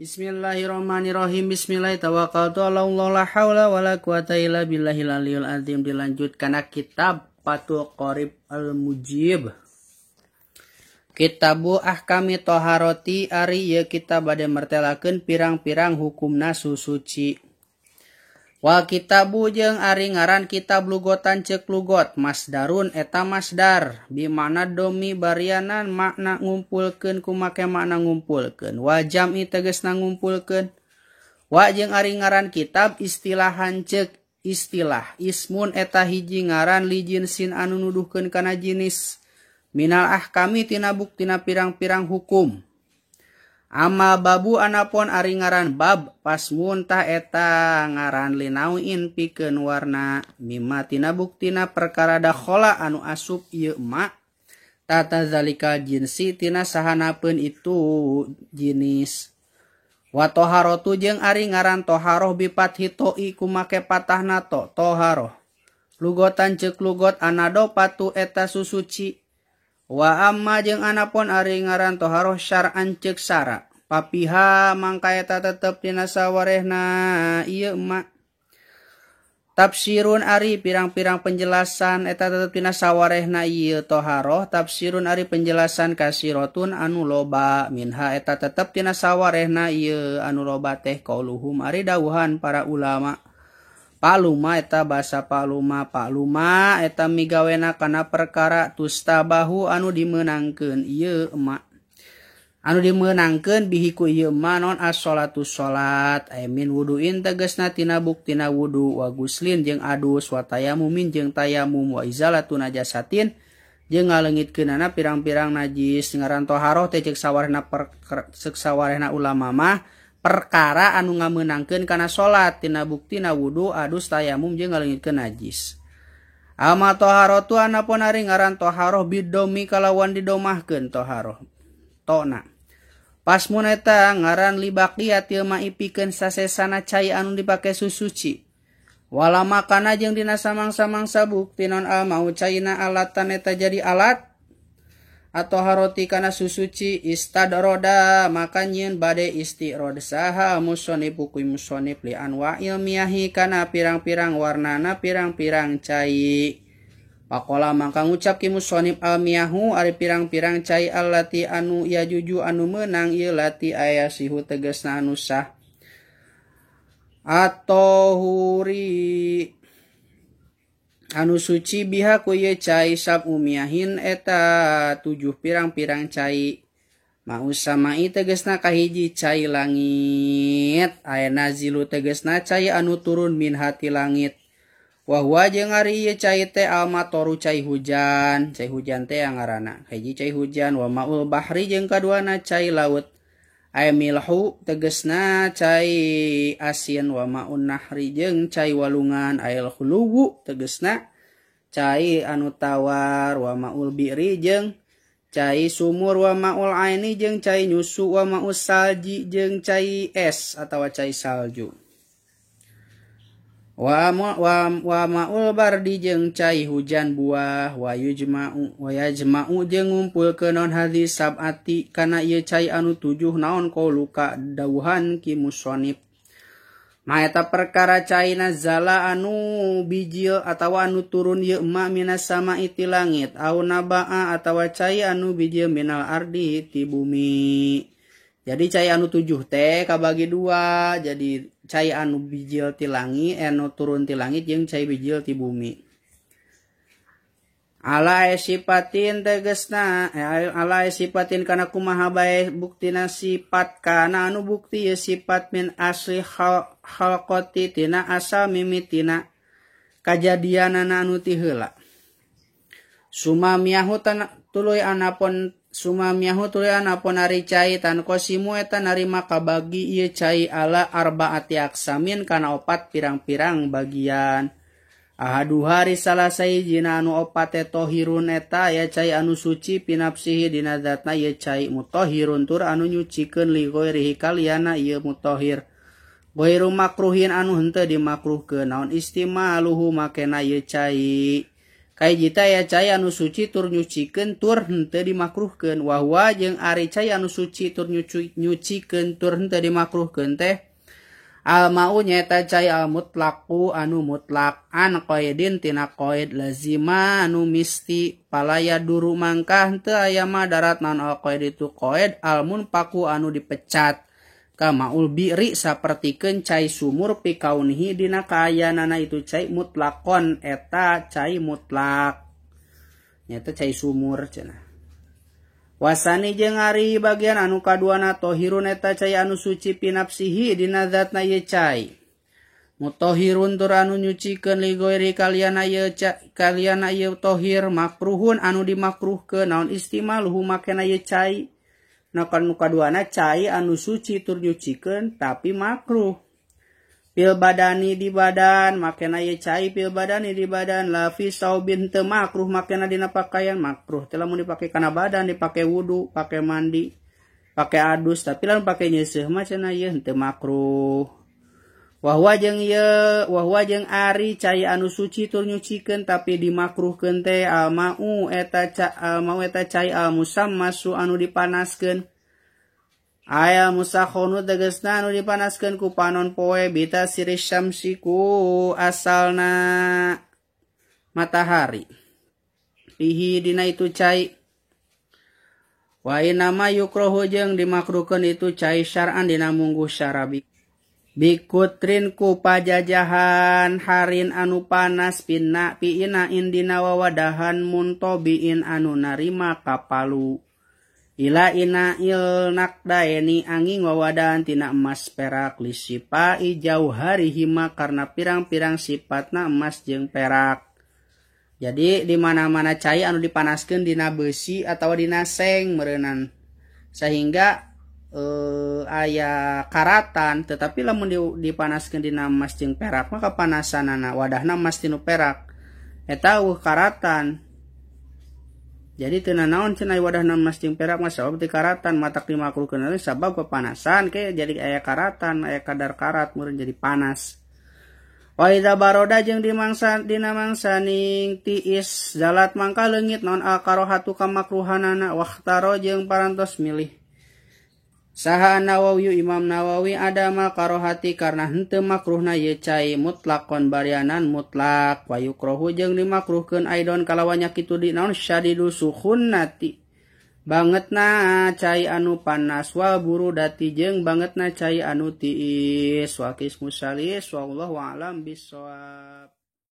Bismillahirrahmanirrahim. Bismillah tawakkaltu ala Allah la haula wala quwata illa billahil aliyul azim. Dilanjut kana kitab Fathul Qorib Al-Mujib. Kitabu Ahkami Toharoti ari ieu kitab bade mertelakeun pirang-pirang hukumna susuci. Wal kitabu jeung ari ngaran kitab lugotan ceuk lugot masdarun eta masdar bimakna domi barianan makna ngumpulkeun kumake makna ngumpulkeun wa jam'i tegasna ngumpulkeun wa jeung ari ngaran kitab istilahan ceuk istilah ismun eta hiji ngaran li jinsin anu nuduhkeun kana jinis minal ahkami tina buktina pirang-pirang hukum. Ama babu anapon ari ngaran bab pasmun tah eta ngaran linauin pikeun warna mimma tina buktina perkara dakhala anu asup ieu ma tata zalikal jinsi tina sahanapeun itu jinis. Wa toharotu jeung ari ngaran toharoh bifathi to'i kumake patahna to toharoh lugotan ceuk lugot anadopatu eta susuci. Wa amma jeung anapun ari ngaran toharoh syar'an ceuk syara papiha mangka eta tetep dina sawarehna ieu ma tafsirun ari pirang-pirang penjelasan eta tetep dina sawarehna ieu toharoh tafsirun ari penjelasan kasirotun anu loba minha eta tetep dina sawarehna ieu anu loba teh qauluhum ari dawuhan para ulama. Paluma eta basa paluma paluma eta migawena kana perkara tustabahu anu dimeunangkeun ieu ma anu dimeunangkeun bihi ku ieu ma non as-sholatu salat ay min wuduin tegasna tina buktina wudu wa guslin jeung adus wa tayamumin jeung tayamum wa izalatu najasatin jeung ngaleungitkeunana pirang-pirang najis. Ngaran toharoh teh ceuk sawarehna ceuk sawarehna ulama mah perkara anu ngamenangkeun kana salat tina buktina wudu adus tayamum jeung ngaleungitkeun najis. Ama toharotu anapun ari ngaran toharoh bidomi kalawan didomahkeun toharoh tona pasmun eta ngaran libaqiyatil ma'i pikeun sasesana cai anu dipake susuci wala makana jeung dina samang-samangsa bukti non al mau caina alatan eta jadi alat atau haroti kana susuci istadroda maka nyieun bade istirod saha musonif kuy musonif li anwa ilmiahi kana pirang-pirang warnana pirang-pirang cai. Pakola mangka ngucap ki musonif almiahu ari pirang-pirang cai allati anu yajuju anu meunang ieu lati aya sihu tegasna anu sah atohuri anu suci biha ku ieu cai sabumiahin eta 7 pirang-pirang cai mausamai tegasna kahiji cai langit aya nazilu tegasna cai anu turun min hati langit wa huwa jeung ari ieu cai teh almatoru cai hujan teh ngaranna kahiji cai hujan wa maul bahri jeung kaduana cai laut aya milhu tegasna cai asin wa maun nahri jeung cai walungan ayal khuluwu tegasna cai anu tawar wa maul bi'ri jeung cai sumur wa maul aini jeung cai nyusu wa maus salji jeung cai es atawa cai salju wa maul bardi jeung cai hujan buah wa yujma'u wa yajma'u jeung ngumpulkeun naon hadis sab'ati kana ieu cai anu 7 naon qauluka dawuhan ki musonif ma eta perkara cai nazala anu bijil atawa anu turun ieu ma minas sama'i ti langit au naba'a atawa cai anu bijil minal ardi ti bumi. Jadi cai anu 7 teh kabagi 2, jadi cai anu bijil ti langit anu turun ti langit jeung cai bijil ti bumi. Ala sipatin tegasna ala sipatin kana kumaha bae buktina sifat kana anu bukti ye sifat min asli khalqati tina asal mimitina kajadianana anu ti heula. Sumamiyahu tuluy anapun sumamiyahu tuluy anapun ari cai tan qasimu eta narima kabagi ieu cai ala arbaati aksamin kana 4 pirang-pirang bagian. Ahaduha risalah sayijina anu 4 teh tohirun eta aya cai anu suci pinapsihi dina zatna ieu cai mutahhirun tur anu nyucikeun li ghairihi kaliana ieu mutahhir. Ghairu makruhin anu henteu dimakruhkeun naon istimaluhu makena ieu cai. Kahiji teh aya cai anu suci tur nyucikeun tur henteu dimakruhkeun. Wa huwa jeung ari cai anu suci tur nyucikeun tur henteu dimakruhkeun teh al-ma'u nyaeta cai al-mutlaqu anu mutlak an qaidin tina qaid lazima anu misti palaya duru mangkah henteu aya madarat naon al-qaid itu qaid al-munfaku anu dipecat kamaul bi'ri sapertikeun cai sumur pikaunihi dina kaayaanana itu cai mutlakon eta cai mutlak nyaeta cai sumur cenah. Wasani jeung ari bagian anu kaduana tohirun eta cai anu suci pinapsihi dina zatna ieu cai mutahhirun tur anu nyucikeun ligoiri kaliana ieu kaliana ieu tohir makruhun anu dimakruhkeun naon istimaluhu makena ieu cai. Nah kan nu kaduana cai anu suci tur nyucikeun tapi makruh pil badani di badan makena ieu cai pil badani di badan la fi saubin teu makruh makena dina pakaian makruh teh lamun dipake kana badan dipake wudu pake mandi pake adus tapi lamun pake nyeuseuh mah cenah ieu henteu makruh. Wa huwa jeung ieu wa huwa jeung ari cai anu suci tur nyucikeun tapi dimakruhkeun teh almau eta almau eta cai almusammasu anu dipanaskeun aya musakhonu tegasna anu dipanaskeun ku panon poe bita siris syamsi ku asalna matahari fihi dina itu cai. Wa inama yukrohu jeung dimakruhkeun itu cai syar'an dina mungguh syarabi bikutrin ku pajajahan harin anu panas pina piinain dina wawadahan muntobiin anu narima kapalu ila inail nakdaeni angin wawadahan tina emas perak lisipai jauharihima karena pirang-pirang sifatna emas jeung perak. Jadi di mana-mana cai anu dipanaskeun dina besi atawa dina seng meureunan sehingga aya karatan, tetapi lamun dipanaskeun dina emas jeung perak mah kapanasanana wadahna emas tinu perak eta eueuh karatan. Jadi teu nanaon cenah wadahna emas jeung perak mah sabab teu karatan matak dimakruhkeun sabab kepanasan ke jadi aya karatan aya kadar karat meureun jadi panas. Wa idza baroda jeung dimangsa dina mangsaning tiis zalat mangka leungit naon al-karahatu kamakruhanana wakhtaro jeung parantos milih saha Nawawi Imam Nawawi adama karohati karena henteu makruhna ieu cai mutlakon barianan mutlak wa yukrohu jeung dimakruhkeun aidon kalawan kitu di naon syadidu suhunnati bangetna cai anu panas wa burudati jeung bangetna cai anu tiis wa kismusalis wallahu a'lam bissawab.